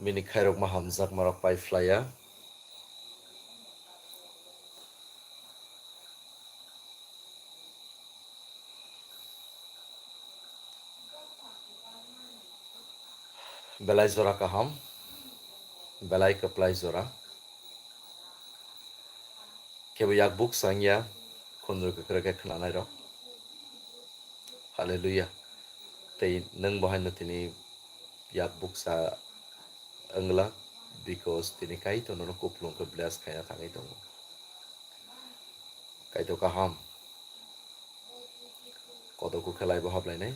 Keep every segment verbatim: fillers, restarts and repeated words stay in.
Bini khairokma hamjakmarok pai phlaiya. Belai jora kaham, belai kwplai jora. Kebo yak buk sangya, khunju kwkrwi khe khwnanairok. Hallelujah. Tei nwng bo haino tini yak buksa wngla, because tini Kaitor nono kupulung khe bless khaina thangwi tongo. Kaitor kaham. Kotor kukhe laibo hablainai.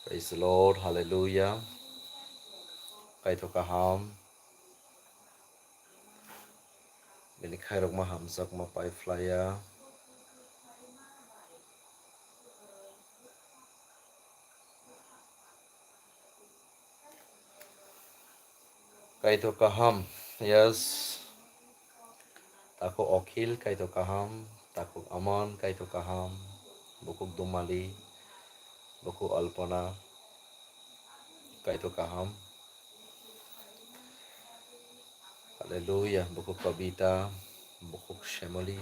Praise the Lord, hallelujah. Kaitor kaham. Bini khairokma hamjakma pai phlaiya. Kaitor kaham, yes. Takhuk Okhil, Kaitor kaham. Takhuk Aman, Kaitor kaham. Bukhuk Dumali, Bukhuk Alpona, Kaitor kaham. Hallelujah. Bukhuk Kobita, Bukhuk Shemoli,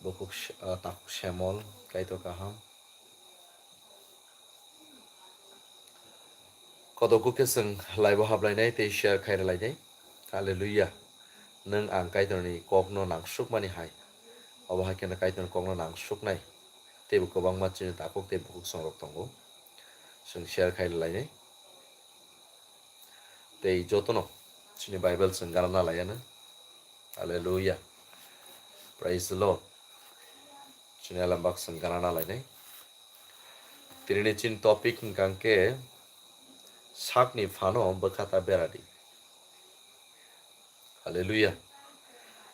Bukhuk Sh-, ah, Takhuk Shemol, Kaitor kaham. Kotor kukhe chwng laibo hablainai tei share khairalainai. Hallelujah. Nwng ang Kaitorni kokno nangsukmani hai. Obo hai kheno Kaitorni kokno nangsuknai. Teibo kwbangma chini takhuk tei bukhuk songrok tongo. Chwng share khairalainai. Tei jotono chini Bible chwng gana nalaiyano. Hallelujah. Praise the Lord. Chini alambak chwng gana nalainai. Tinini chini topic hwnkha khe sakni phano bwkha ta beradi. Hallelujah.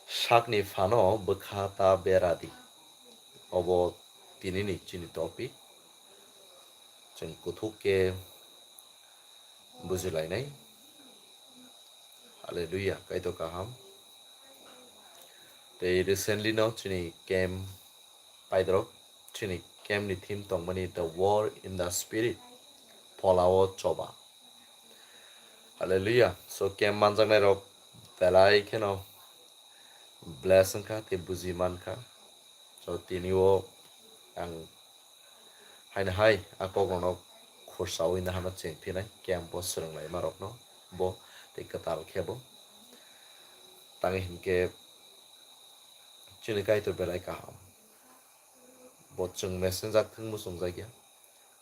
Sakni phano bwkha ta beradi. Obo tinini chini topic. Chwng kuthuk khe bujilainai. Hallelujah, Kaitor kaham. Tei recently no chini camp paidrok, chini camp ni theme tongmani The War in the Spirit, Pholao Choba. Hallelujah. So camp manjaknai rok belai kheno bless wngkha tei buji mankha. So tini o ang haino hai a kok rokno khursaui nahano chengphinai camp o swrwnglaima rokno bo tei kwtal khe bo. Tangwi hinkhe chini Kaitor belai kaham. Bo chwng mesenjak thwng muchungjakya,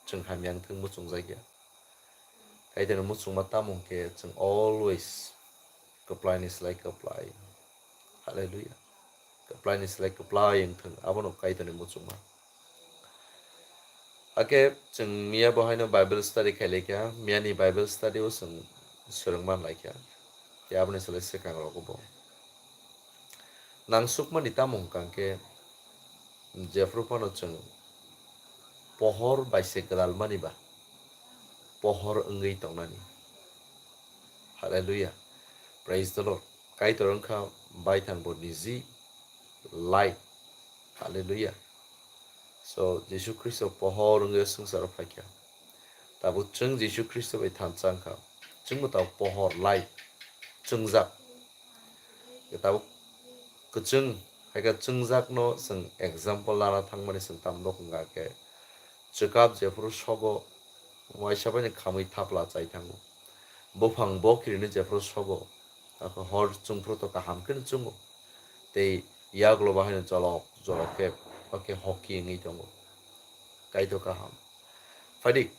chwng hamya wng thwng muchungjakya. Kaitorni muchungma tamo hwnkhe chwng always kwplaini slai kwplai. Hallelujah. Kwplaini slai kwplai wng thwng, abono Kaitorni muchungma. Hakhe chwng miya bo haino Bible study khailaikha, miyani Bible study o chwng swrwngman laikha. Tei aboni slai swkang rogo bo. Nangsukmani tamo hwnkha hwnkhe, jephru phano chwng pohor bai se gwdalmani ba, pohor wngwi tongnani. Hallelujah. Praise the Lord. Kaitor wngkha baithang bo niji light. Hallelujah. So, Jisu Khristo pohor wngwi swngcharo phaikha. Tabuk chwng Jisu Khristo bai thansa wngkha. Chwngbo tabuk pohor, light, chwngjak. Tabuk kwchwng, hai khe chwngjakno chwng example lana thangmani chwng tamo nuk wngkha khe, chwkap jephuru sogo, waisa bai khamwi thapla chai thango. Buphang bokirino jephuru sogo, hor chwngphuru to kaham kheno chwngo. Tei yagulo bahaino jolok jolok khe, ba khe hoki wngwi tongo. Kaitor kaham. Phaidi,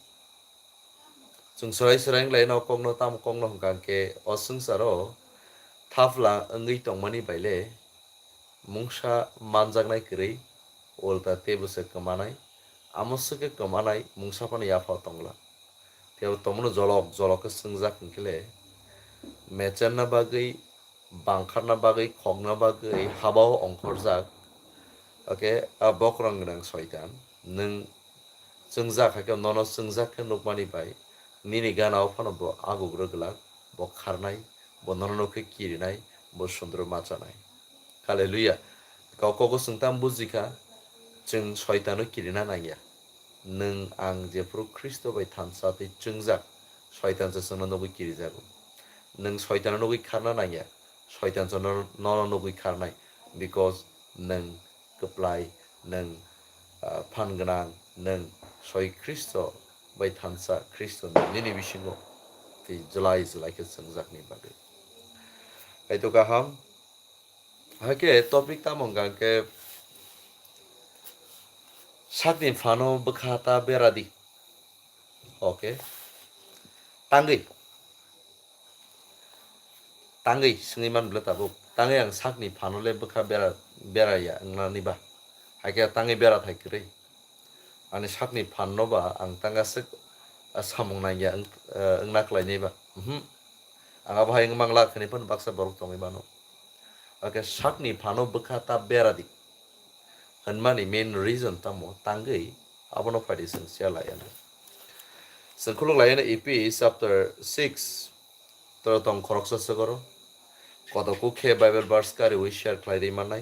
chwng swrai swrai wnglaino kokno, tamo kokno hwnkha hwnkhe o swngcharo thapla wngwi tongmani baile mungsa manjaknai kwrwi, ulta teibo se kwmanai. Amo swkhe kwmanai mungsa phano yaphao tongla. Phiya bo tongmano jolok jolok khe chwngjak hwnkhe le, mechenna bagwi, bangkharna bagwi, khokna bagwi habao ongkhorjak. Hakhe a bokrok gwnang soitan, nwng chwngjak, hakhe nono chwngjak khe nukmani bai nini gana o phano bo agugrw glak, bo kharnai, bo nono khe kirinai, bo sundro machanai. Hallelujah. Kok kogo chwng tamo bujikha, chwng soitano kirina nangya. Nwng ang jephuru Khristo bai thansa tei chwngjak, Soitan se chwngno nugwi kirijago. Nwng Soitano nugwi kharna nangya, Soitan se no-, nono nugwi kharnai, because nwng kwplai, nwng, ah, phan gwnang, nwng soi Khristo bai thansa, Khristo nwng nini bisingo tei jwlai jwlai khe chwngjakni bagwi. Kaitor kaham, hakhe topic tamo hwnkha khe sakni phano bwkha ta bera di. Okay. Tangwi. Tangwi swngwi man bwle tabuk. Tangwi ang sakni phano le bwkha bera, bera ya wngnani ba. Hakhe tangwi bera thai kwrwi. Ani sakni phanno ba ang tanga swk, ah, samung nangya wng, ah, wngna kwlainai ba. Mhm. Ang abo hai wng mangla khani phano baksa borok tongwi mano. Hakhe sakni phano bwkha ta bera di. Hwnmani main reason tamo tangwi abono phaidi chwng siya laiya. Chwng khuluk laiya Ephesians chapter six, toro tong khoroksa swgoro. Koto kuk khe Bible verse kariwi share khlai ri mannai.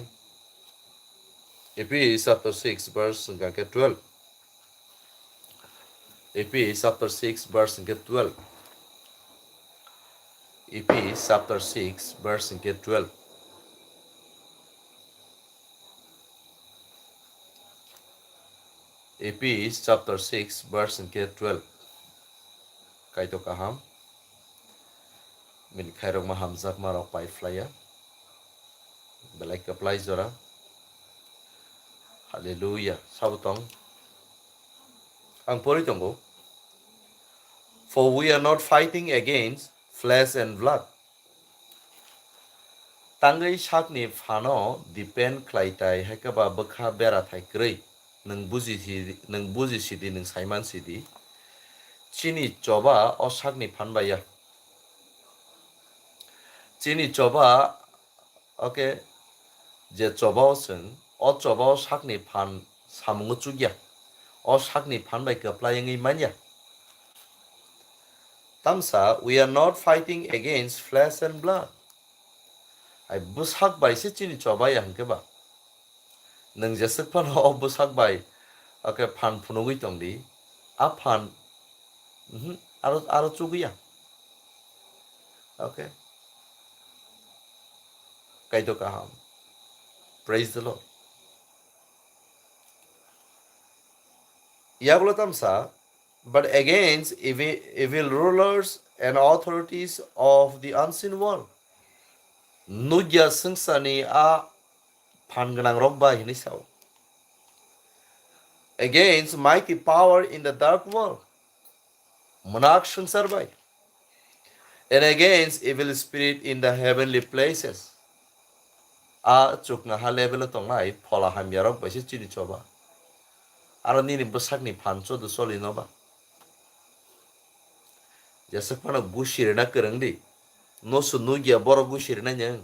Ephesians chapter six verse hwnkha khe twelve. Ephesians chapter six verse hwnkhe twelve. Ephesians chapter six verse hwnkhe twelve. Ephesians chapter six verse hwnkhe twelve. Kaitor kaham. Bini khairokma hamjakma rok pai phlaiya. Belai kwplai jora. Hallelujah. Sabo tong. Ang pori tongo. For we are not fighting against flesh and blood. Tangwi sakni phano depend khlai tai, hai khe ba bwkha bera thai kwrwi. Nwng buji si, nwng buji sidi, nwng saiman sidi. Chini choba o sakni phan bai ya. Chini choba, okay, je choba o chwng, o choba o sakni phan samungo chukya. O sakni phan bai kwplai wngwi manya. Tamsa, we are not fighting against flesh and blood. Ai bwsak bai se chini choba ya hwnkhe ba. Nwng jeswk phano o bwsak bai, okay, phan phunugwi tong di. A phan, mhm, aro, aro chugwi ya. Okay. Kaitor kaham. Praise the Lord. Yagulo tamsa, but against evil, evil rulers and authorities of the unseen world. Nugya swngcharni a phan gwnang rok bai hinwi sao. Against mighty power in the dark world. Mwnak swngchar bai. And against evil spirit in the heavenly places. A chukna ha level o tongnai phola hamya rok bai se chini choba. Aro nini bwsakni phan chodo choli no ba. Jeswk phano gusi rwna kwrwng di. Nosu nugya borok gusi rwnai nwng.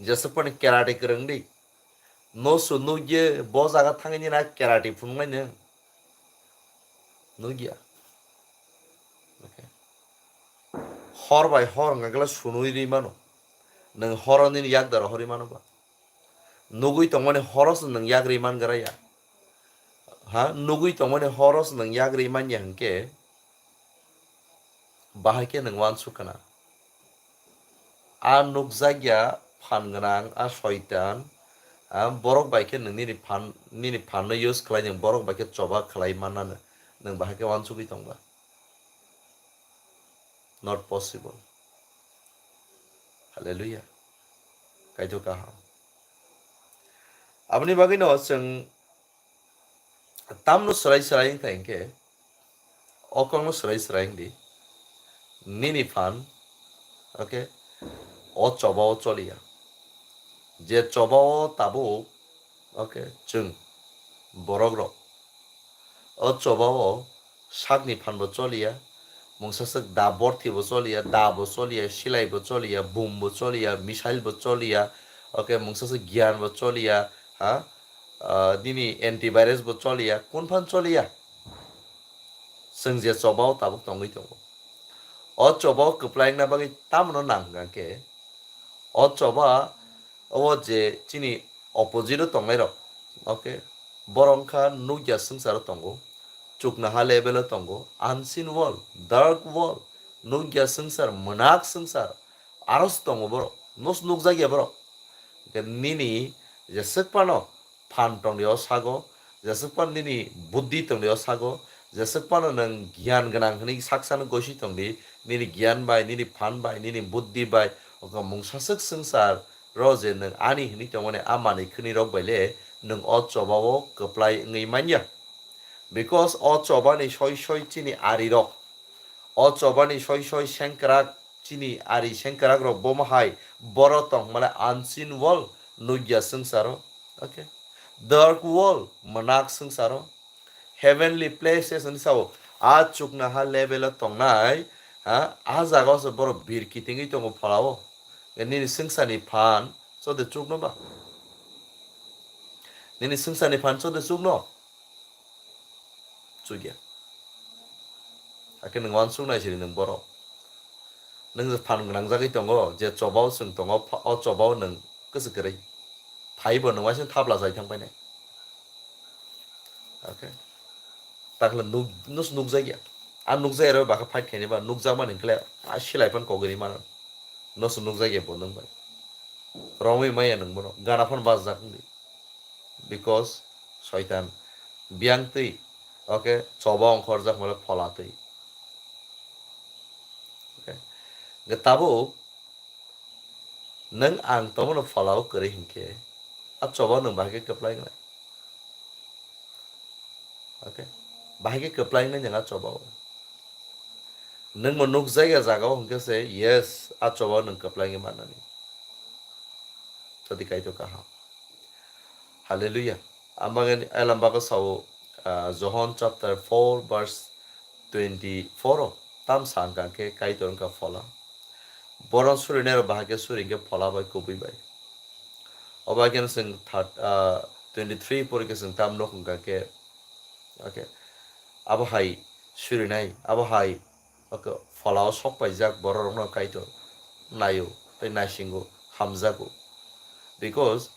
Jeswk phano karate kwrwng di. Nosu nugya bo jaga thangwi nini a karate phunuknai nwng. Nugya. Okay. Hor bai hor wngkha khe sunui ri mano. Nwng horo nini yak dara hori mano ba. Nugui tongmani horo se nwng yak ri man gra ya. Ha, nugui tongmani horo se nwng yak ri man ya hwnkhe bahai khe nwng uansuk khna. A nukjakya phan gwnang, a soitan, a borok bai khe nwng nini phan, nini phanno use khlai, nwng borok bai khe choba khlai mannani nwng bahai khe uansugui tong ba. Not possible. Hallelujah. Kaitor kaham. Aboni bagwino chwng tamno swrai swrai wngkha hinkhe, o kokno swrai swrai wngdi. Nini phan, okay, o choba o choliya. Je choba o tabuk, okay, chwng borok rok. O choba o sakni phan bo choliya, mungsa swk da borthi bo choliya, da bo choliya, silai bo choliya, bum bo choliya, missile bo choliya, okay, mungsa swk gyan bo choliya, ha? Ah, nini antivirus bo choliya, kun phan choliya? Chwng je choba o tabuk tongwi tongo. O choba o kwplai wngna bagwi tamno nang hwnkha khe, o choba o je chini opposite o tongnai rok, okay, Borok wngkha nukya swngcharo tongo, chuknoha level o tongo, unseen world, dark world, nukya swngchar, mwnak swngchar, aro se tongo borok, nos nukjakya borok. Hwnkhe nini jeswk phano phan tongdi o sago, jeswk phano nini buddhi tongdi o sago, jeswk phano nwng giyan gwnang hwnwi saksano gosi tongdi, nini giyan bai, nini phan bai, nini buddhi bai, wngkha mungsaswk swngchar ro je nwng ani hwnwi tongmani a manwi khwnwi rok bai le nwng o choba o kwplai wngwi manya. Because o choba ni soi soi chini ari rok, o choba ni soi soi sengkrak, chini ari sengkrak rok bomo hai boro tong male unseen world, nukya swngcharo, okay, dark world, mwnak swngcharo, heavenly places hwnwi sao, a chuknoha level o tongnai, ha, a jaga o se borok bir kitingwi tongo phalao. Nini swngcharni phan chode chukno ba? Nini swngcharni phan chode chukno? Chukya. Hakhe nwng uansuk nai siri nwng borok. Nwng je phan gwnangjagwi tongo, je chobao chwng tongo, pha-, o chobao nwng kwchwk kwrwi. Phaibo nwng waisa thapla jai thang painai. Okay. Takle nuk-, nus nukjakya. A nukjakya rw bakha fight khaini ba nukjakmani hwnkhe a silai phan kogwi mano. Nus nukjakya bo nwng bai. Romwi maya nwng bono. Gana phan bajak wngdi. Because soitan biyang twi, okay, choba ongkhorjak mole phola twi. Okay. Hwnkhe tabuk nwng ang tongmano pholao kwrwi hinkhe, a choba nwng bahai khe kwplai wngnai. Okay? Bahai khe kwplai wngnai nwng a choba o. Nwng bo nukjakya jaga o hinkhe se, yes, a choba o nwng kwplai wngwi mannani. Jodi Kaitor kaham. Hallelujah. Amagani elambako sao, ah, John chapter four verse twenty-four o tam sa wngkha khe Kaitor wngkha phola. Boron surinai rok bahai khe suri khe phola bai kubui bai. Obo hai khe chwng third, ah, twenty-three pori khe chwng tam nok wngkha khe, okay, abo hai surinai, abo hai, okay, pholao sok paijak borok rokno Kaitor naio tei naisingo, hamjago. Because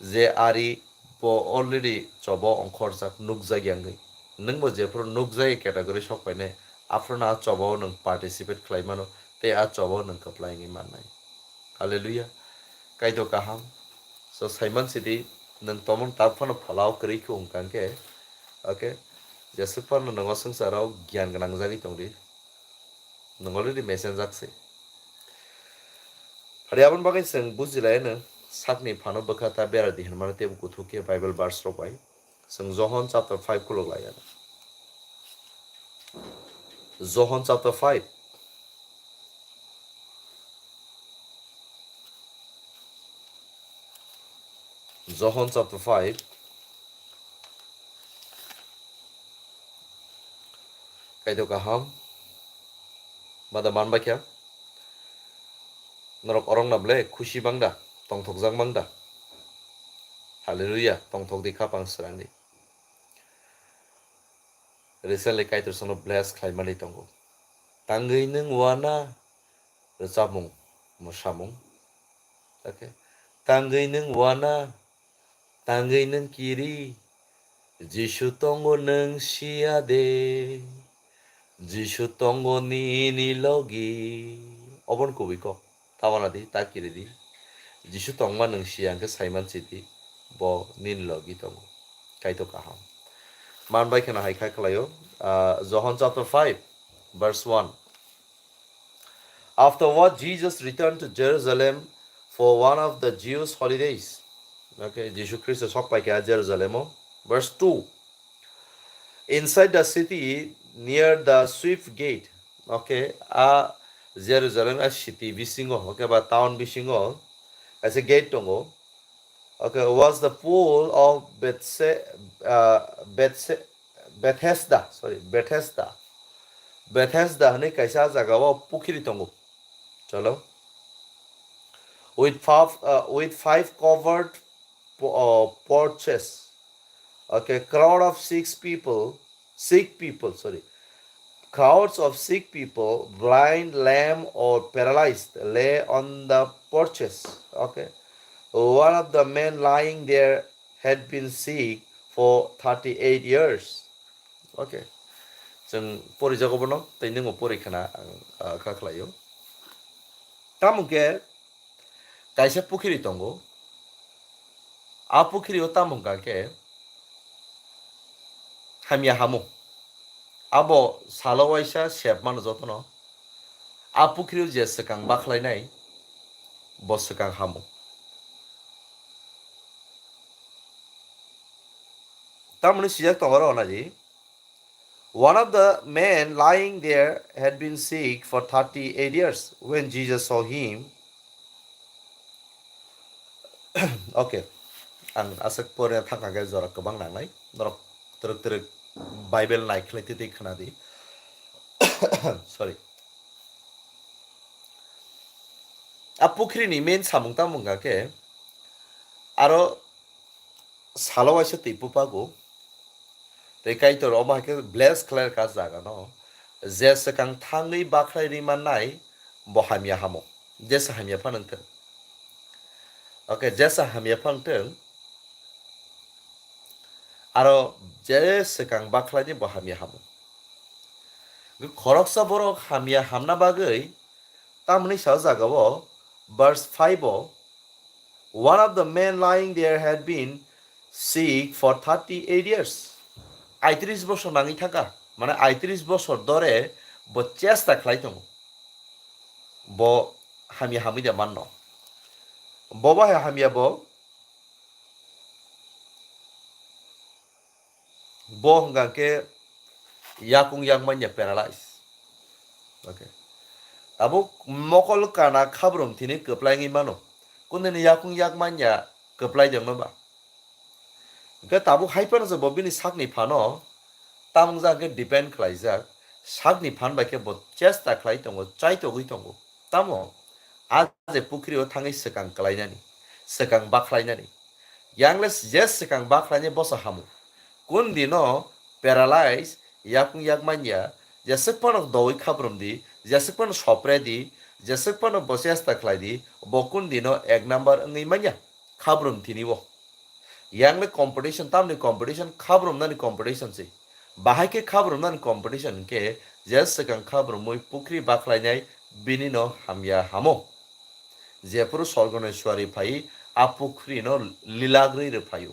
je ari bo already chobo ongkhorjak, nukjakya wngwi. Nwngbo jephuru nukjakya category sok painai, aphuru no a chobao nwng participate khlai mano tei a chobao nwng kwplai wngwi mannai. Hallelujah. Kaitor kaham. So, saiman sidi, nwng tomon tak phano pholao kwrwi khe wng kang khe, okay? Jeswk phano nwng o swngcharo giyan gwnang jagwi tongdi. Nwng already mesenjak se. Phari aboni bagwi chwng bujilai no sakni phano bwkha ta bera di hwnmano teibo kuthuk khe Bible verse rok bai. Chwng Johon chapter five khuluk lai ano. Johon chapter five. Johon chapter five. Kaitor kaham. Mada man bai kha. Norok orong na ble khusi bang da, tongthokjak mang da. Hallelujah, tongthok di khapang srang di. Recently Kaitor sono bless khlaimani tongo. Tangwi nwng wana rwchapmung, mwsamung. Okay. Tangwi nwng wana, tangwi nwng kiri, Jisu tongo nwng siya de. Jisu tongo nini logi. Obon kubui kok. Tabana di, ta kiri di. Jisu tongma nwng siya hwnkhe saiman sidi. Bo nini logi tongo. Kaitor kaham. Man bai kheno hai kha khlaio. Ah, Johon chapter five, verse one. Afterward, Jesus returned to Jerusalem for one of the Jews' holidays. Okay, Jisu Khristo sok pai kha Jerusalem o. Verse two. Inside the city, near the Swift Gate, okay, a Jerusalem a city bisingo, okay, ba town bisingo, kaisa gate tongo. Okay, was the pool of Bethse-, uh, Bethse-, Bethesda, sorry, Bethesda. Bethesda hwnwi kaisa jaga o pukhiri tongo. Chalo. With five, uh, with five covered po-, uh, porches. Okay, crowd of six people, sick people, sorry. Crowds of sick people, blind, lame, or paralyzed, lay on the porches. Okay. One of the men lying there had been sick for thirty-eight years. Okay. Chwng porijago bono, tei nwngbo pori khna ang, ah, kha khlaio. Tamo khe kaisa pukhiri tongo. A pukhiri o tamo hwnkha khe hamya hamo. Abo salo waisa sep mano jotono. A pukhiri o je swkang bakhlainai, bo swkang hamo. Tamoni sijak tongo oro naji. One of the men lying there had been sick for thirty-eight years. When Jesus saw him, okay, ang aswk pore thangkha khe jora kwbang nangnai. Norok twrwk twrwk Bible naikhlai twi twi khna di. Sorry. A pukhrini main samung tamo hwnkha khe aro salo waisa twi pupago. Tei Kaitor omo hai khe bless khlai rwkha jaga no. Je swkang thangwi bakhlai ri mannai, bo hamya hamo. Jesa hamya phano wngthwng. Okay, jesa hamya phano wngthwng. Aro je swkang bakhlai ni bo hamya hamo. Khoroksa borok hamya hamna bagwi tamoni sa o jaga o verse five o, "One of the men lying there had been sick for thirty-eight years." Aitris bosor nangwi thangkha, mane aitris bosor dore bo chesta khlai tongo. Bo hamya hamwi de manno. Bo bahai hamya bo, bo hwnkha khe yakung yak manya paralyze. Okay. Tabuk mokol kana khabrum thini kwplai wngwi mano. Kundini yakung yak manya kwplai dengno ba. Hwnkhe tabuk hai phano se bo bini sakni phano tamung jang khe depend khlaijak. Sakni phan bai khe bo chesta khlai tongo, chaitogwi tongo. Tamo a je pukhri o thangwi swkang kwlainani, swkang bakhlainani. Yangle je swkang bakhlainai bosa hamu. Kun dino paralyze, yakung yak manya, jeswk phano dowi khabrum di, jeswk phano sopre di, jeswk phano bo chesta khlai di, bo kun dino ek number wngwi manya khabrum thini o. Yangle competition, tamni competition, khabrumnani competition se. Bahai khe khabrumnani competition hwnkhe je swkang khabrumwi pukhri bakhlainai bini no hamya hamo. Jephuru sorgoni suari phai a pukhri no lilagri rw phaio.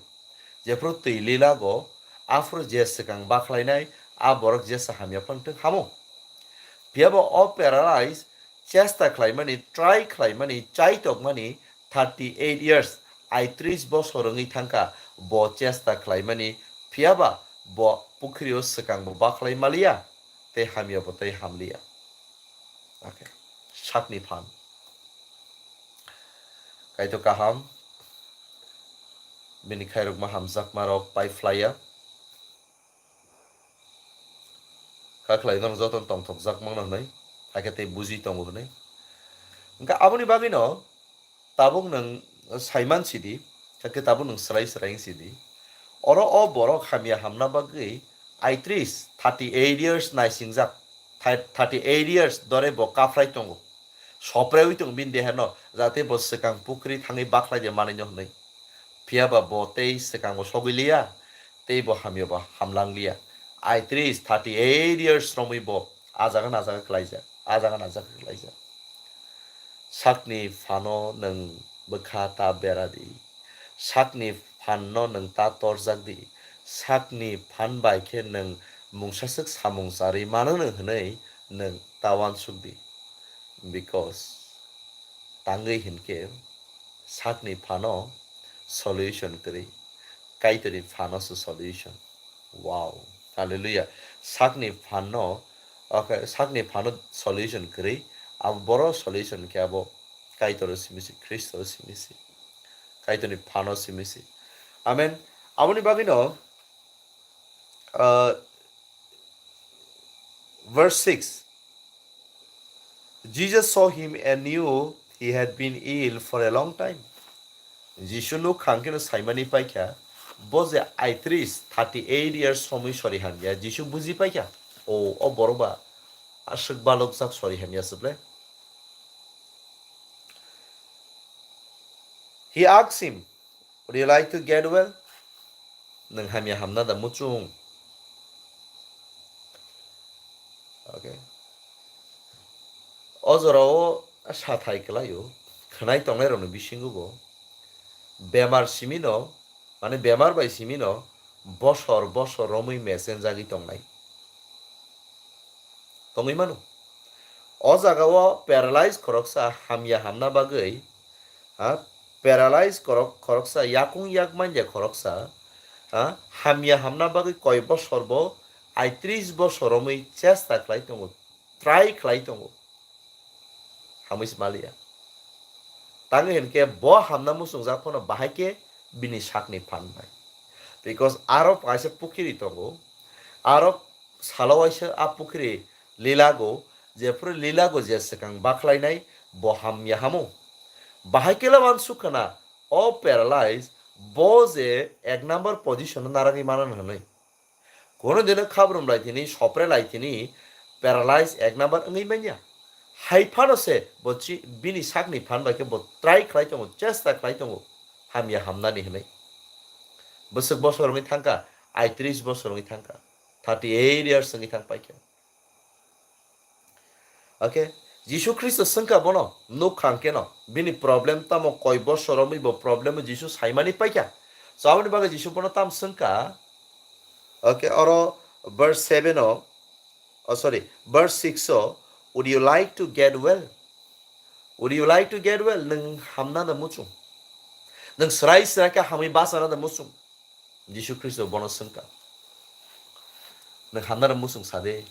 Jephuru twi lilago aphuru je swkang bakhlainai a borok jesa hamya phano thwng hamo. Phiyaba o paralyze chesta khlaimani, try khlaimani, chaitokmani thirty eight years, aitris bosor wngwi thangkha bo chesta khlaimani, phiyaba bo pukhrio swkang bo bakhlai maliya, tei hamya bo tei hamliya. Okay. Sakni phan. Kaitor kaham, bini khairokma hamjakma rok pai phlaiya. Kha khlai no joto tongthokjak mano hwnwi, hakhe tei buji tongo hwnwi. Hwnkhe aboni bagwino tabuk nwng saiman sidi, hakhe tabuk nwng swrai swrai sidi. Oro o borok hamya hamna bagwi aitris, thirty eight years naisingjak, thirty eight years dore bo kaphrai tongo. Sopreui tongo bini deha no, jate bo swkang pukhri thangwi bakhlai de manwi no hwnwi. Phiyaba bo tei swkango sogwi liya, tei bo hamya bo hamlang liya. Aitris, thirty eight years romwi bo a jaga na jaga khlaijak, a jaga na jaga khlaijak. Sakni phano nwng bwkha ta bera di. Sakni phanno nwng ta torjak di. Sakni phan bai khe nwng mungsaswk samung charwi mano hwnwi nwng ta uansuk di. Because tangwi hinkhe sakni phano solution kwrwi, Kaitorni phano se solution. Wow, hallelujah. Sakni phanno, okay, sakni phano solution kwrwi, abo boro solution khe abo Kaitor simi se, Khristo simi se. Kaitorni phano simi se. Amen. Aboni bagwino, uh, verse six. Jesus saw him and knew he had been ill for a long time. Jisu nuk khang khe no saimani paikha, bo je aitris, thirty eight years somoi sori hamya, Jisu buji paikha, o, o borok ba aswk balokjak sori hamya se ble. He asked him, "Would you like to get well?" Nwng hamya hamna da muchung? Okay. O jorao sathai kwlaio, khwnai tongnairokni bisingo bo bemar simino, mane bemar bai simino bosor bosor romwi mesenjagwi tongnai. Tongwi mano. O jagao paralyze khoroksa hamya hamna bagwi, ha, paralyze khorok-, khoroksa, yakung yak manya khoroksa, ha, hamya hamna bagwi koi bosor bo, aitris bosor romwi chesta khlai tongo, try khlai tongo. Hamwi se maliya. Tangwi hinkhe bo hamna muchungjak phano bahai khe bini sakni phan bai. Because aro kaisa pukhiri tongo, aro salo waisa a pukhiri lilago, jephuru lilago je swkang bakhlainai bo hamya hamo. Bahai khe la uansuk khna o paralyze bo je ek number position o naragwi mano hwnwi. Kono dino khabrum lai tini, sopre lai tini, paralyze ek number wngwi manya. Hai phano se bo chi-, bini sakni phan bai khe bo try khlai tongo, chesta khlai tongo, hamya hamnani hwnwi. Bwswk bosor wngwi thangkha, aitris bosor wngwi thangkha, thirty eight years wngwi thang paikha. Okay, Jisu Khristo swngkha bono, nuk khang keno, bini problem tamo, koi bosor romwi bo problem o Jisu saimani paikha. So aboni bagwi Jisu bono tam swngkha? Okay, oro verse seven o, oh sorry, verse six o, "Would you like to get well? Would you like to get well?" Nwng hamna da muchung? Nwng srai srai khe hamwi bachana da muchung? Jisu Khristo bono swngkha. Nwng hamna da muchung sade?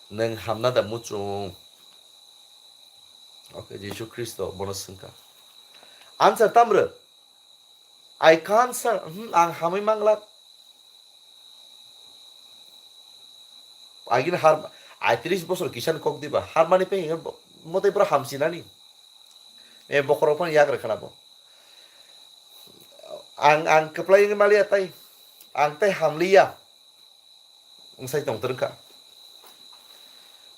Nwng hamna da muchung? Okay, Jisu Khristo bono swngkha. Answer tamrw? I can't, sir. Hmm, ang hamwi mangla. Agini har, aitris bosor kisan kok diba. Har mani pe hinga bo-, motai pura hamsinani. E bokhorok phano yak rwkha na bo. Ang, ang kwplai wngwi maliya tai. Ang tai hamliya. Wngsai tong twrwkha.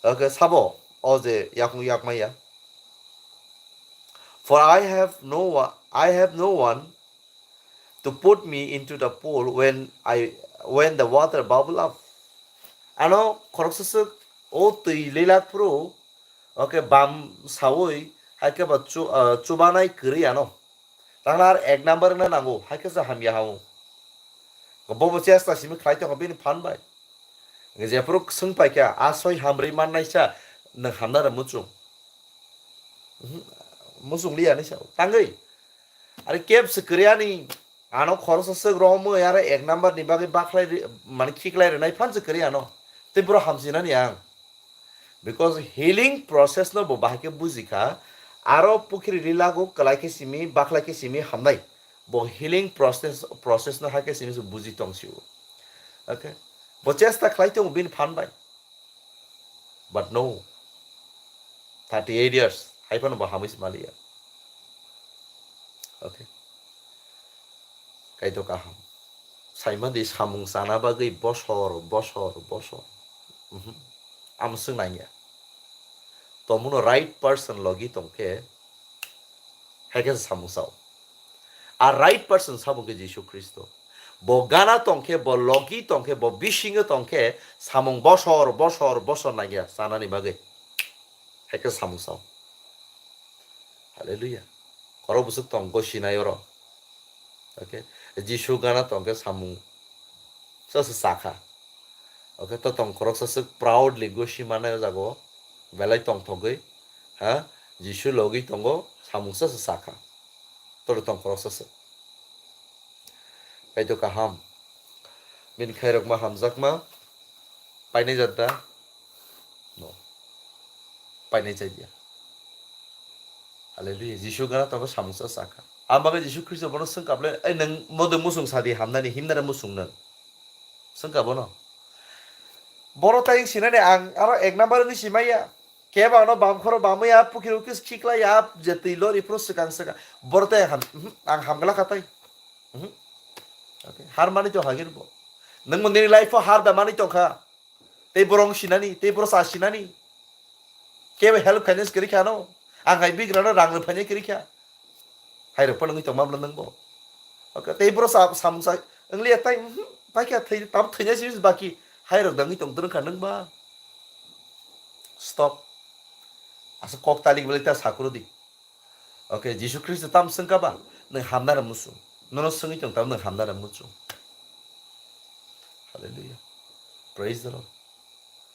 Okay, sabo, o je yakung yak maya. "For I have no one, I have no one to put me into the pool when I, when the water bubble up." Ano khoroksa swk o twi lelak phuru, okay, bam sawi, hai khe ba chu-, ah, chubanai kwrwi ano. Tangla ar ek number wngna nango, hai khe se hamya hao. Bo bo chesta simi khlai tongo bini phan bai. Jephuru swng paikha, a soi hamrwi mannaisa, nwng hamna rw muchung? Mhm, muchung liya ni sao. Tangwi. Are keb se kwrwi ani, ano khoroksa swk romwi, aro ek number ni bagwi bakhlai ri-, mane khiklai rwnai phan se kwrwi ano. Tei boro hamsinani ang. Because healing process no bo bahai khe bujikha, aro pukhiri lilago kwlai khe simi, bakhlai khe simi hamnai. Bo healing process, process no hai khe simi se buji tong sio. Okay? Bo chesta khlai tongo bini phan bai. But no. Thirty eight years, hai phano bo hamwi se maliya. Okay. Kaitor kaham. Saimandi samung chana bagwi bosor, bosor, bosor. Mhm. Amo swng nangya. Tomuno right person logi tongkhe, hai khe samung sao. A right person sabo khe Jisu Khristo. Bo gana tongkhe, bo logi tongkhe, bo bisingo tongkhe, samung bosor, bosor, bosor nangya chanani bagwi. Hai khe samung sao. Hallelujah. Khoro bwswk tong gosinai oro. Okay. Jisu gana tongkhe samung sasa sakha. Okay, to tong khoroksa swk proudly gosi manai o jago. Belai tongthogwi. Ha? Jisu logi tongo, samung sasa sakha. Toro tong khoroksa swk. Kaitor kaham. Bini khairokma hamjakma. Painai jat da? No. Painai jat ya. Hallelujah. Jisu gana tongo samung sasa sakha. Ang bagwi Jisu Khristo bono swng kaple, "Ei, nwng modwi muchung sadi hamnani, himnani muchung nwng?" Swng ka bono. Boro tai sinani ang aro ek number ni simaya. Keba no bam khoro bamwi a pukhiro kis khiklai a je twi lori phuru swkang swkang. Boro tai ang ham, mhm, ang hamgla kha tai. Mhm. Okay. Har mani to hagir bo. Nwng mo nini life o har da mani to kha. Tei borong sinani, tei boro sa sinani. Kebo help khainai se kwrwi kha no. Ang hai bigrano rang rwphainai kwrwi kha. Hai rwpha nangwi tongma bwla nwng bo. Okay, tei boro sa-, samung sa, wng liya tai, mhm, pai kha thwi, tam thwinai simi baki. Hai rok dangwi tong twrwng kha nwng ba. Stop. Asa kok talik belai ta sakuro di. Okay, Jisu Khristo tam swng kha ba, nwng hamnai rw muchung. Nono swngwi tong tam nwng hamnai rw muchung. Hallelujah. Praise the Lord.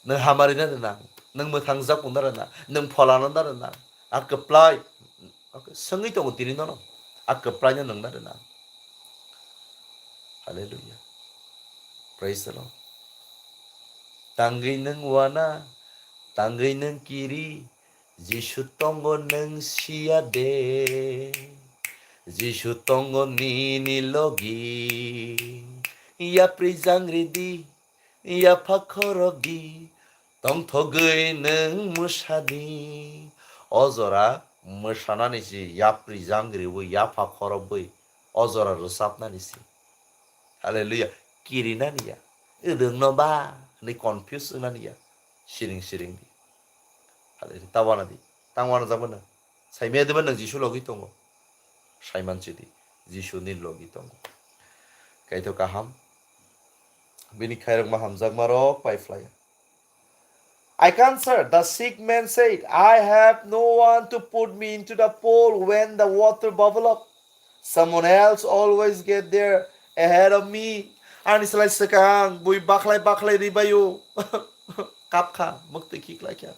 Nwng hamari na rwnang, nwng mwthang jak pung na rwnang, nwng pholano na rwnang. A kwplai. Okay, swngwi tongo tini nono. A kwplai no nwng na rwnang. Hallelujah. Praise the Lord. Tangwi nwng wana, tangwi nwng kiri, Jisu tongo nwng siya de. Jisu tongo nini logi. Yapri jangri di, yapha khorok di, tongthogwi nwng mwsa di. O jora mwsanani si yapri jangri wi yapha khorok wi. O jora rwchapnani si. Hallelujah. Kirinani ya. Wdwngno ba hwnwi confuse wngnani ya. Siring siring di. Hallelujah. Ta wana di. Tang wana jabana. Saimaya diba nwng Jisu logi tongo. Saiman chidi. Jisu ni logi tongo. Kaito kaham. Bini khairokma hamjakma rok pai phlaiya. I answered, the sick man said, I have no one to put me into the pool when the water bubble up. Someone else always get there ahead of me. Ani slai swkang bui bakhlai bakhlai ribayo. Kapkha, mwktwi khiklaikha.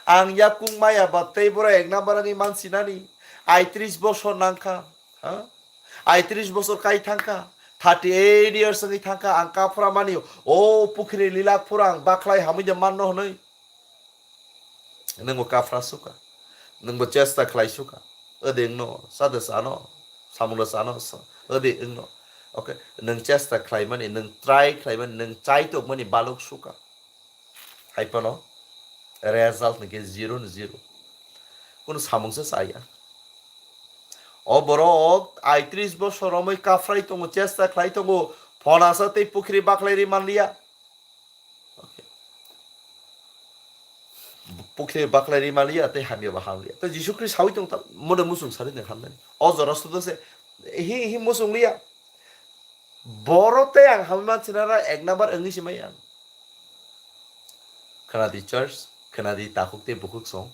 Ang yakung maya ba tei boro ek number wngwi mansinani. Aitris bosor nangkha. Ha? Aitris bosor kai thangkha. Thirty eight years wngwi thangkha. Ang kaphra mani. O pukhri lilak phura ang bakhlai hamwi de manno hwnwi. Nwngbo kaphra suka. Nwngbo chesta khlai suka. Ode wngno, sade sano, samungno sano, sa-, ode wngno. Okay, nwng chesta khlaimani, nwng try khlaimani, nwng chai tokmani balok suka. Hai phano result hwnkhe zero ni zero. Kunu samungsa chaya. O borok aitris bosor romwi kaphrai tongo, chesta khlai tongo, phonasa tei pukhri bakhlai ri manliya. Okay. Pukhri bakhlai ri manliya, tei hamya ba hamliya. Tei Jisu Khristo sawi tong ta, mode musung sari nang hamnani. O jora sudo se, hi, hi musung liya. Boro tei ang hamwi mansinara ek number wngwi si maya. Khwnadi church, khwnadi takhuk tei bukhuk song.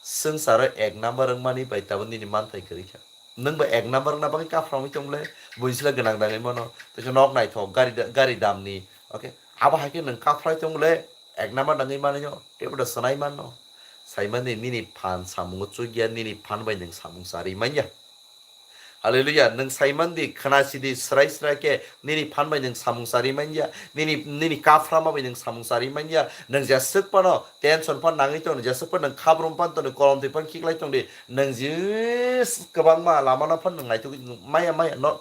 Swngcharo ek number wngmani bai tabuk nini manthai kwrwi kha. Nwng bo ek number wngna bagwi kaphramwi tong le, buisla gwnang dangwi mano. Tei khe nok naithok, gari da-, gari damni. Okay? Abo hai khe nwng kaphrai tong le, ek number dangwi manwi no, teibo da swnai manno. Saimani nini phan samungo chukya, nini phan bai nwng samung charwi manya. Hallelujah. Nwng saimandi, khwnasidi, srai srai khe nini phan bai nwng samung charwi manya, nini, nini kaphrama bai nwng samung charwi manya, nwng jeswk phano tension phan nangwi tongni, jeswk phano nwng khabrum phan tongni, kolom twi phan khiklai tongdi, nwng jis kwbangma lamano phan nwng naitugwi maya maya no,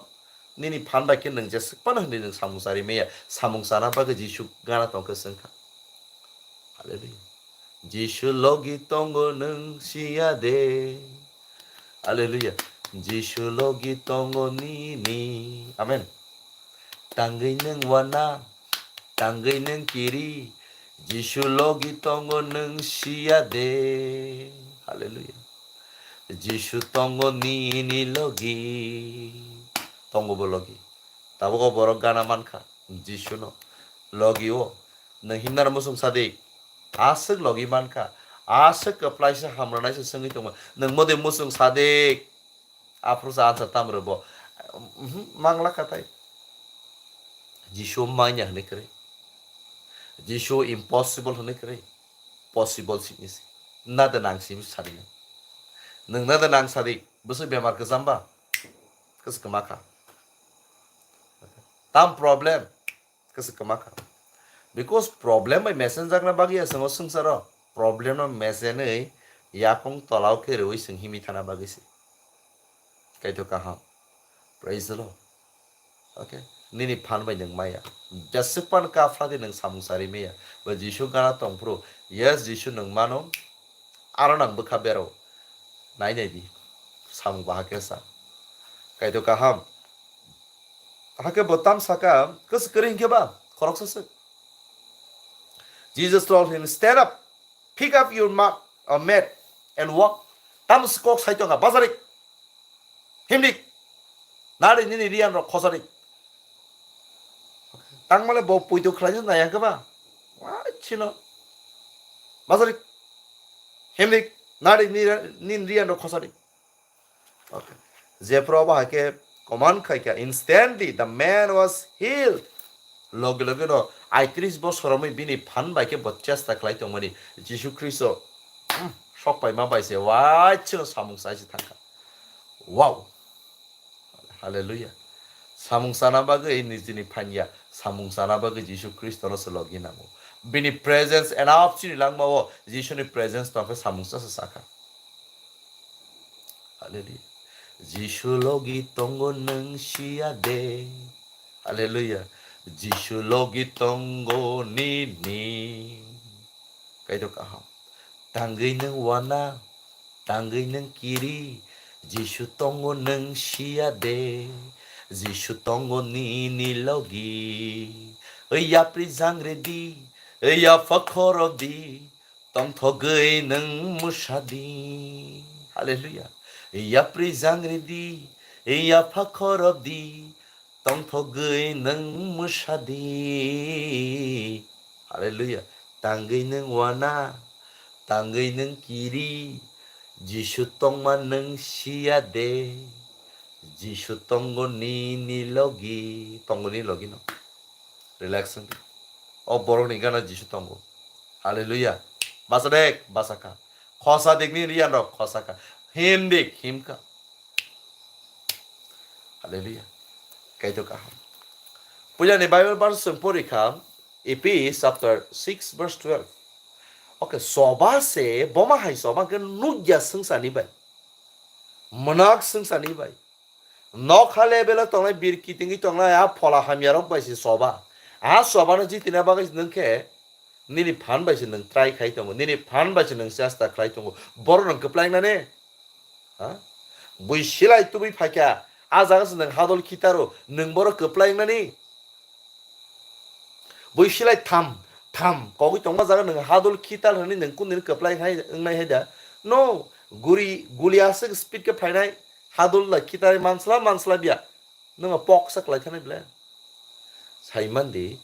nini phan bai khe nwng jeswk phano hwnwi nwng samung charwi maya, samung chana bagwi Jisu gana tongkhe swngkha. Hallelujah. Jisu logi tongo nwng siya de. Hallelujah. Jisu logi tongo nini. Amen. Tangwi nwng wana, tangwi nwng kiri. Jisu logi tongo nwng siya de. Hallelujah. Jisu tongo nini logi. Tongo bo logi. Tabuk o borok gana mankha. Jisu no. Logi o. Nwng himnaro muchung sadik. Aswk logi mankha. Aswk kwplaisa hamranaisa swngwi tongma. Nwng mode muchung sadik. Aphuru sa answer tam rwbo. Mhm, mangla kha tai. Jisu manya hwnwi kwrwi. Jisu impossible hwnwi kwrwi. Possible simi se. Nada nang simi sadi nang. Nwng nada nang sadi. Bwswk bemar kwcham ba. Kwcham kwma kha. Tam problem. Kwcham kwma kha. Because problem bai mesen jakna bagwi aswk o swngcharo. Problem no mesenwi yakung tolao khe rwui swng himi thana bagwi se. Kaitor kaham. Praise the Lord. Okay. Nini phan bai nwng maya. Jeswk phan kaphradi nwng samung sari maya. Ba Jisu gana tongphuru. Yes, Jisu nwng mano. Aro nang bwkha bero. Nai nai di. Samung baha kesa. Kaitor kaham. Hakhe bo tam saka. Kwchwk kwrwi hinkhe ba. Khoroksa swk. Jesus told him, "Stand up. Pick up your mat, uh, mat and walk." Tam swk kok sai tongkha. Bajarik. Himdik. Nari nini riyan rok khosari. Tangmale bo puitu khlainai naya khe ba. Wachino. Basari. Himlik. Nari nini riyan rok khosari. Okay. Jephru abo hai khe command khai kha, instantly the man was healed. Logi logi no aitris bosor romwi bini phan bai khe bo chesta khlai tongmani Jisu Khristo, mm, sok paima bai se wachino samung sai se thangkha. Wow. Hallelujah. Samung sana bagwi nijini phanya, samung sana bagwi Jisu Khristono se logi nango. Bini presence enough chini langmao, Jisuni presence tongkhe samung sa se sakha. Hallelujah. Jisu logi tongo nwng siya de. Hallelujah. Jisu logi tongo nini. Kaitor kaham. Tangwi nwng wana, tangwi nwng kiri. Jisu tongo nwng siya de. Jisu tongo nini logi. Oi yapri jang redi, oi yapha khorok di. Tongthogwi nwng mwsadi. Hallelujah. Yapri jang redi, yapha khorok di. Tongthogwi nwng mwsadi. Hallelujah. Tangwi nwng wana, tangwi nwng kiri. Jisu tongma nwng siya de. Jisu tongo nini logi, tongo nini logi no. Relax wng di. O borok ni gana Jisu tongo. Hallelujah. Basa dek, basa kha. Khosa dik ni riyan rok khosa kha. Him dik, him kha. Hallelujah. Kaitor kaham. Puila ni Bible verse chwng pori kha, Ephes chapter six verse twelve. Okay, soba se boma hai soba ke nugya sengsa ni bai. Mwnok sengsa ni bai. Nokha level o tongnai, bir kitingwi tongnai, a phola hamya rok bai se soba. A soba no jitina bagwi nwng khe nini phan bai se nwng try khai tongo, nini phan bai se nwng chesta khlai tongo. Borok nwng kwplai nani? Ha? Bui silai tubui phaikha, a jaga se nwng hadol khitaro, nwng borok kwplai nani? Bui silai tham, tham kogwi tongma jaga nwng hadol khital hwnwi nwng kundini kwplai hai wngnai hai da? No, guri, guli aswk speed khe phainai, hadol da khital mansla, mansla biya. Nwng poksa kwlai thani ble. Saimandi,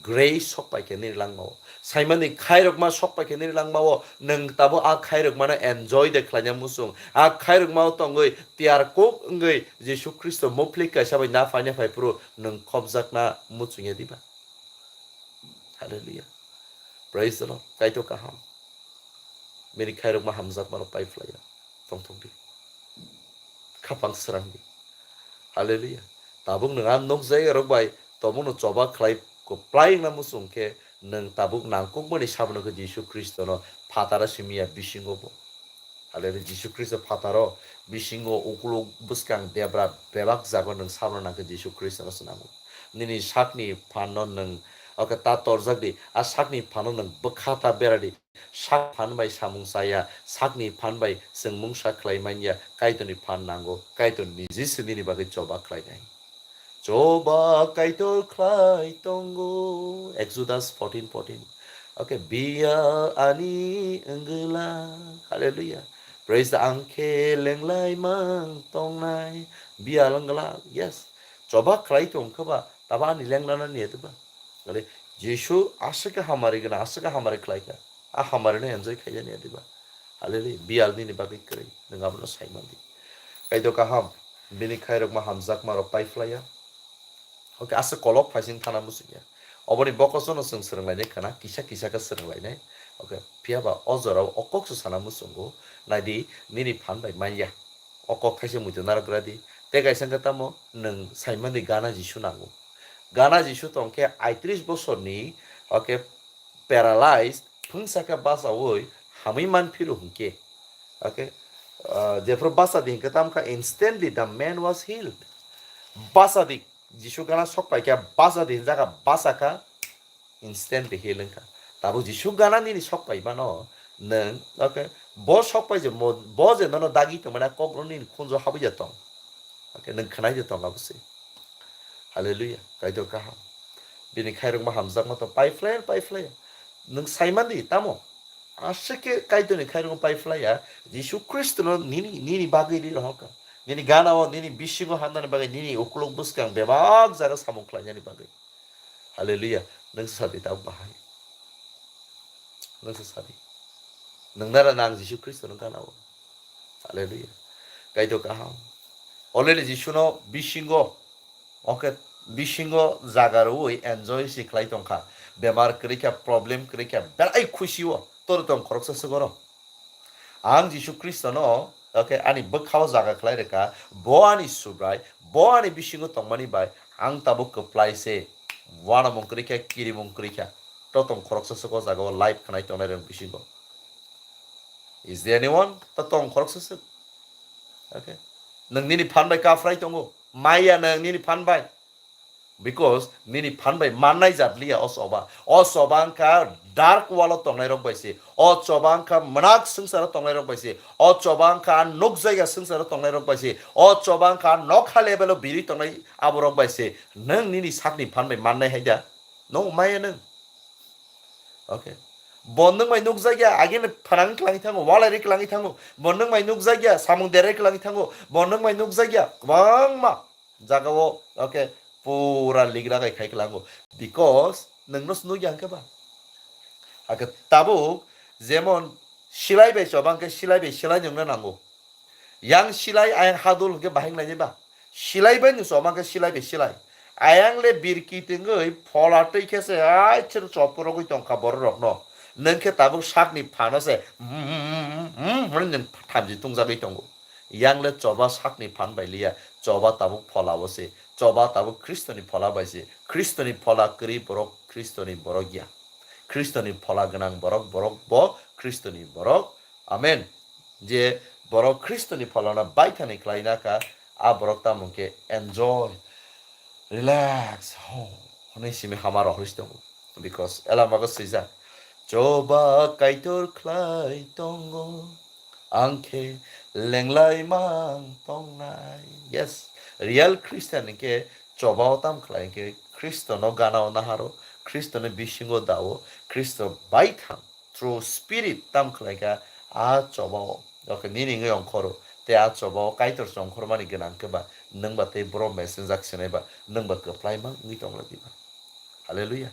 grace sok pai khe nini langmao. Saimandi, khairokma sok pai khe nini langmao. Nwng tabuk a khairokmano enjoy de khlaina muchung. A khairokmao tongwi tiyar kuk wngwi Jisu Khristo muphlik kaisa bai na phai na phai phuru nwng khopjakna muchungya diba? Hallelujah. Praise the Lord. Kaitor kaham. Bini khairokma hamjakmano pai phlaiya. Tongthok di. Khapang srang di. Hallelujah. Tabuk nwng a nukjai rok bai tobokno choba khlai kwplai wngna muchung khe nwng tabuk nangkukmani sabono khe Jisu Khristono phataro simiya bisingo bo. Hallelujah. Jisu Khristo phataro bisingo ukuluk bwskang debra bebak jago nwng sabra nangkhe Jisu Khristono swnamo. Nini sakni phanno nwng oke ta torjak di, a sakni phanno nwng bwkha ta bera di. Sak phan bai samung chaya, sakni phan bai chwng mungsa khlai manya, Kaitorni phan nango, Kaitor niji se nini bagwi choba khlainai. Choba Kaitor khlai tongo. Exodus fourteen fourteen. Okay, biya ani wngwla. Hallelujah. Praise the, ang khe lenglai mang tongnai. Biya wngwla. Yes. Choba khlai tong khe ba, taba ani lenglana niya diba? Ale, Jisu aswk khe hamari gana, aswk khe hamari khlai kha. A hamari no enjoy khaijani ya diba? Hallelujah. Bial nini bagwi kwrwi. Nwng abono sai mandi. Kaitor kaham. Bini khairokma hamjakma rok pai phlaiya. Okay, aswk kolok phaising thana muchungya. Oboni bokosono chwng swrwnglainai khana, kisa kisa khe swrwnglainai. Okay, phiya ba o jorao o kok se sana muchungo. Naidi, nini phan bai manya. O kok thaisa muitu narwk gra di. Tei kaisa wngkha tamo nwng saimandi gana Jisu nango. Gana Jisu tongkhe aitris bosorni, okay, paralyzed, phwngsa khe bachaui hamwi man phiru hwnkhe. Okay, ah, jephru bacha di hwnkhe tamo kha instantly the man was healed. Bacha di, Jisu gana sok pai khe bacha di hwnjak kha, bacha kha. Instant de heal wngkha. Tabuk Jisu gana nini sok pai mano, nwng, okay, bo sok pai je mo-, bo je nono dagi tongmani a kok rok nini khunjo habwi ja tong. Okay, nwng khwnai je tong abo se. Hallelujah, Kaitor kaham. Bini khairokma hamjakma tong, pai phlai, pai phlai. Nwng sai mandi, tamo? Aswk khe Kaitorni khairokma pai phlai ya, Jisu Khristono nini, nini bagwi ri rohor kha. Nini gana o, nini bisingo hamnani bagwi, nini ukuluk bwskang bebak jaga samung khlainani bagwi. Hallelujah. Nwng se sadi tabuk bahai. Nwng se sadi. Nwng nara nang Jisu Khristo no gana o. Hallelujah. Kaitor kaham. Already Jisu no bisingo, okay, bisingo jaga rwui enjoy si khlai tongkha. Bemar kwrwi kha, problem kwrwi kha, belai khusi o. Tor tong khoroksa se goro. Ang Jisu Khristono, okay, ani bwkhao jaga khlai rwkha, bo ani Subrai, bo ani bisingo tongmani bai ang tabuk kwplai se, uanamung kwrwi kha, kirimung kwrwi kha. Totong khoroksa se o jaga o life khnai tongnai rok bisingo. Is there anyone? Totong khoroksa se. Okay. Nwng nini phan bai kaphrai tongo. Maya nwng nini phan bai. Because nini phan bai mannai jat liya o choba. O choba wngkha dark world o tongnai rok bai se. O choba wngkha mwnak swngcharo tongnai rok bai se. O choba wngkha nukjaiya swngcharo tongnai rok bai se. O choba wngkha nokha level o biri tongnai abo rok bai se. Nwng nini sakni phan bai mannai hai da? No, maya nwng. Okay. Bo nwng bai nukjakya, agini phanang kwlangwi thango, walai ri kwlangwi thango. Bo nwng bai nukjakya, samung derai kwlangwi thango. Bo nwng bai nukjakya, kwbangma jaga o, okay, pura ligra kai khai kwlango. Because nwng no se nukya hwnkhe ba. Hakhe tabuk jemon silai bai choba hwnkhe silai bai silai nwng no nango. Yang silai, ayang hadul hwnkhe bahai wnglainai ba? Silai bai nwng choba khe silai bai silai. Ayang le birki twngwi phola twi khe se ai chwng chopurogwi tongkha borok rokno. Nwng khe tabuk sakni phano se, hmm, hmm, hmm, hmm, hmm, hwnwi nwng thamchi tungjagwi tongo. Yang le choba sakni phan bai liya, choba tabuk phola o se, choba tabuk Khristoni phola bai se, Khristoni phola kwrwi borok Khristoni borok ya. Khristoni phola gwnang borok, borok bo Khristoni borok. Amen. Je borok Khristoni pholano baithani khlaina kha, a borok tamo khe enjoy, relax, ho, hwnwi simi hama rohorwi tongo. Because elamago swijak, "Choba Kaitor khlai tongo, ang khe lenglai mang tongnai." Yes, real Christian hwnkhe choba o tam khlai hwnkhe Khristono gana o naharo, Khristoni bisingo dao, Khristo baithang through spirit tam khlai kha a choba o. Okay, nini wngwi ongkhoro. Tei a choba o Kaitor se ongkhormani gwnang khe ba, nwng ba tei borok mesengjak sinai ba, nwng ba kwplai ma wngwi tong lai ba. Hallelujah.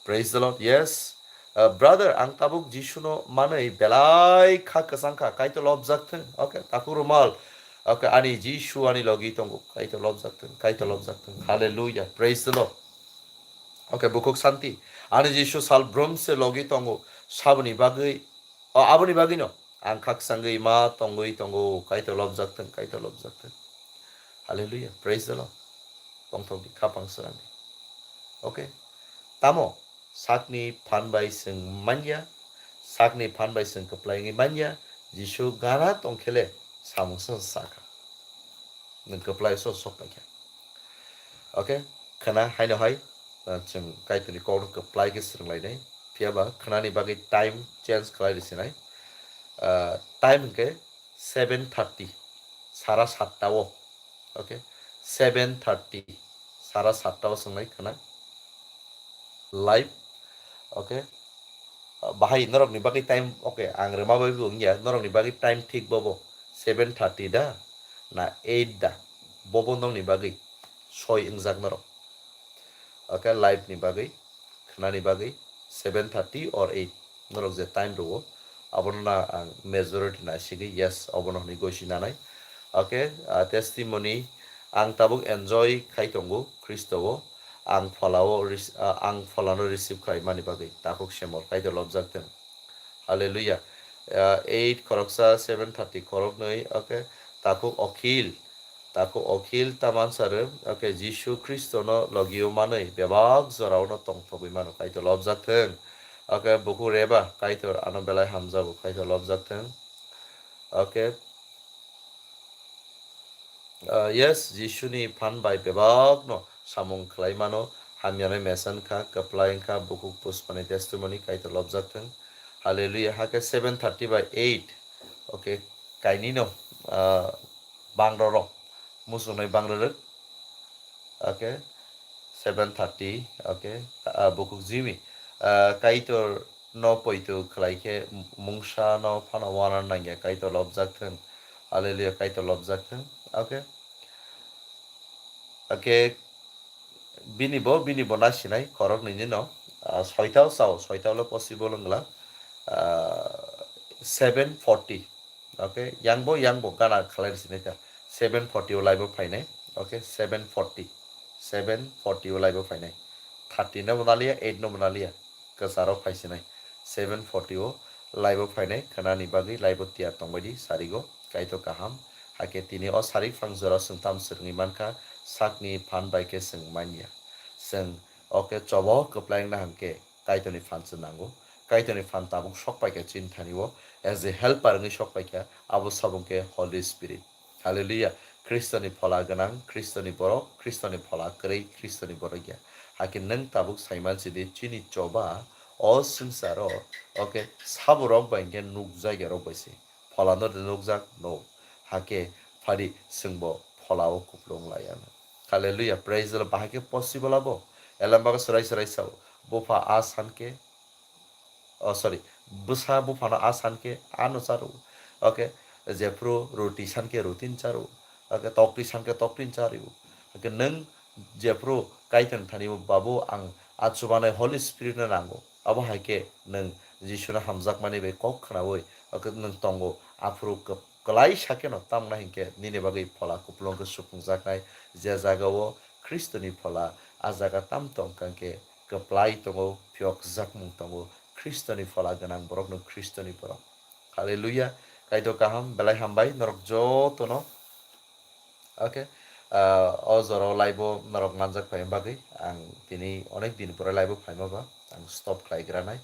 Praise the Lord. Yes. Uh, brother, ang tabuk Jisu no manwi belai kha kwchang kha. Kaitor lobjak thung. Okay, takhuk Rumal. Okay, ani Jisu ani logi tongo. Kaitor lobjak thung. Kaitor lobjak thung. Hallelujah. Praise the Lord. Okay, bukhuk santi. Ani Jisu sal brum se logi tongo. Saboni bagwi, o, aboni bagwi no ang khakchangwi ma tongwi tongo. Kaitor lobjak thung, Kaitor lobjak thung. Hallelujah. Praise the Lord. Tongthok di, khapang srang di. Okay. Tamo sakni phan bai chwng manya, sakni phan bai chwng kwplai wngwi manya, Jisu gana tongkhele samung sa sakha. Nwng kwplai so sok paikha. Okay, khwna haino hai, uh, chwng Kaitorni kokno kwplai khe swrwnglainai. Phiya ba khwnani bagwi time change khlai rw sinai. Uh, time hwnkhe seven thirty, sara satta o. Okay, seven thirty, sara satta o swngnai khwna. Live. Okay. Bahai norokni bagwi time, okay, ang rwma bai bo wngya, norokni bagwi time thik bobo seven thirty da, na eight da, bobo nokni bagwi soi wngjak norok. Okay, live ni bagwi, khwnani bagwi seven thirty or eight, norok je time rwo, abono na ang majority naisigwi yes, obono hwnwi gosi nanai. Okay, ah, testimony, ang tabuk enjoy khai tongo Khristo o, ang phola o rec-, ah, ang pholano receive khlai mani bagwi takhuk semor Kaitor lobjak thung. Hallelujah. Ah, eight khoroksa, seven thirty khoroknwi, okay, takhuk Okhil, takhuk Okhil taman sarw, okay, Jisu Khristono logio manwi bebak jorao no tongthogwi mano, Kaitor lobjak thung. Okay, bukhuk Reba, Kaitor ano belai hamjago, Kaitor lobjak thung. Okay. Ah, yes, Jisuni phan bai bebakno samung khlai mano, hamyani mesan kha, kwplai wngkha, bukhuk Puspani testimony, Kaitor lobjak thung. Hallelujah. Hakhe seven thirty by eight. Okay, kainwino, ah, bangrorok, muchungnai bangrorok. Okay, seven thirty, okay, ah, bukhuk Jimmy, ah, Kaitor no poito khlai khe mungsa no phano wana nangya, Kaitor lobjak thung. Hallelujah, Kaitor lobjak thung. Okay. Okay. Bini bo, bini bo na sinai, khorok nini no. Ah, soitao sao, soitao lo possible wngla. Ah, seven forty. Okay, yang bo, yang bo gana khalai sinai ta. Seven forty o live o phainai. Okay, seven forty. Seven forty o live o phainai. Thirty no bo naliya, eight no bo naliya. Kwcharo phaisinai. Seven forty o live o phainai, khwnani bagwi live o tiyar tongbaidi sarigo, Kaitor kaham. Hakhe tini o sari phang jora chwng tam swrwngwi mankha, sakni phan bai khe chwng manya. Chwng o khe chobo kwplai wngna hwnkhe Kaitorni phan chwng nango. Kaitorni phan tabuk sok paikha chini thani o, as a helper wngwi sok paikha, abo sabung khe Holy Spirit. Hallelujah. Khristoni phola gwnang, Khristoni borok, Khristoni phola kwrwi, Khristoni borok ya. Hakhe nwng tabuk saiman sidi chini choba o swngcharo, okay, saborok bai hwnkhe nukjak ya rok bai se. Pholano de nukjak, no. Hakhe phadi chwngbo pholao kuplung laiya. Hallelujah. Praise the Lord. Bahai khe possible abo. Elambago chwrai chwrai sao. Bupha a san khe, oh, sorry, bwsa buphano a san khe ano charo. Okay, jephru roti san khe rotin charo. Okay, tokti san khe toktin charo. Okay, nwng jephru Kaitor thani bo, "Babu, ang a chubanai Holy Spirit no nango." Abo hai khe nwng Jisuno hamjakmani bai kok khnaui, okay, nwng tongo. Aphuru kwp-, kwlai sakhe no tamna hinkhe nini bagwi phola kupulung khe suphungjaknai. Je jaga o Khristoni phola, a jaga tam tong kha hinkhe kwplai tongo, phiyokjakmung tongo. Khristoni phola gwnang borokno Khristoni borok. Hallelujah. Kaitor kaham, belai hambai norok jotono. Okay. Ah, o jora o live o norok manjak phai bagwi ang tini onek din pore live o phaima ba ang stop khlai granai.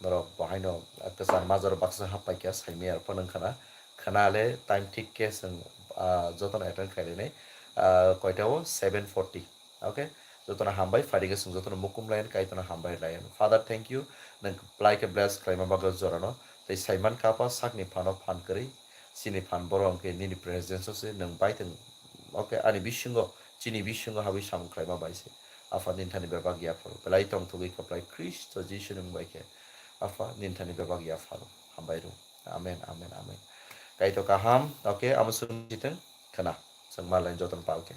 Norok bahaino kwchang majaro baksa happai kha saimaya phano wngkhana. Khana le time thik khe chwng, ah, jotono attend khlai rwnai. Ah, koita o seven forty. Okay, jotono hambai, phaidi khe chwng jotono mukum layan, Kaitorno hambai layan. Father, thank you, nwng kwplai khe bless khlaima bagwi jorano. Tei saiman kha Apha, sakni phano phan kwrwi, chini phan borok hwnkhe nini presence o se nwng bai thwng. Okay, ani bisingo, chini bisingo habwi samung khlaima bai se. Apha, nini thani bebak yapharo. Belai tongthogwi kwplai Khristo Jisu nwng bai khe. Apha, nini thani bebak yapharo. Hambai rw. Amen, amen, amen. Kaitor kaham. Okay, amo swrwng sitwng khna. Chwng malai jotono pal khe.